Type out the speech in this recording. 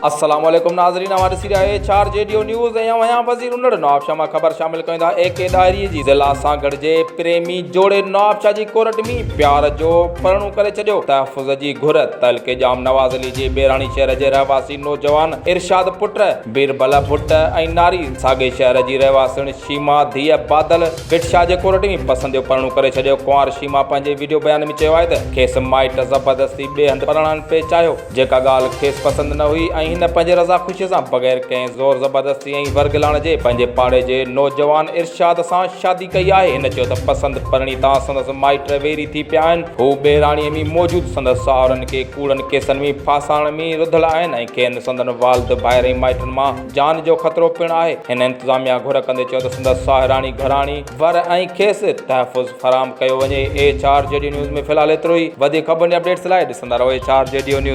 السلام عليڪم ناظرين اوهان ڏسي رهيا آهيو H R G D O news ۽ آئون آهيان وزير انڙ نوابشاهه مان خبر شامل ڪيون ٿا اي ڪي ڏاهري جي ضلع سانگهڙ جي پريمي جوڙي نوابشاهه جي ڪورٽ ۾ پيار جو پرڻو ڪري ڇڏيو تحفظ جي گهر تعلقي ڄام نواز علي جي ٻيراڻي شهر جي رهواسي نوجوان ارشاد پٽ بيربل ڀٽ ۽ ناري ساڳئي شهر جي رهواسڻ شيما ڌيء بادل ڀٽ شاهه جي ڪورٽ ۾ پسند جو پرڻو ڪري ڇڏيو. ڪنوار شيما پنهنجي وڊيو بيان ۾ چيو آهي ته کيس مائٽ زبردستي ٻئي هنڌ پرڻائڻ پئي چاهيو، جيڪا ڳالهه کيس پسند نه هئي ۽ هن پنهنجي رضا خوشيء سان بغير ڪنهن زور زبردستي ۽ ورغلاڻ جي پنهنجي پاڙي جي نوجوان ارشاد سان شادي ڪئي آهي. هن چيو ته پسند پرڻي تان سندس مائٽ ويري ٿي پيا آهن، هو ٻهراڙيء ۾ موجود سندس ساهرن کي ڪوڙن ڪيسن ۾ ڦاسائڻ ۾ رڌل آهن ۽ کين سندن والد، ڀائر ۽ مائٽن مان جان جو خطرو پڻ آهي. هن انتظاميا گهر ڪندي چيو ته سندس ساهراڻي گهراڻي ور ۽ کيس تحفظ فراهم ڪيو وڃي. H R G D news ۾ في الحال ايترو ئي. وڌيڪ خبرن ۽ اپڊيٽس لاء ڏسندا رهو H R G D news.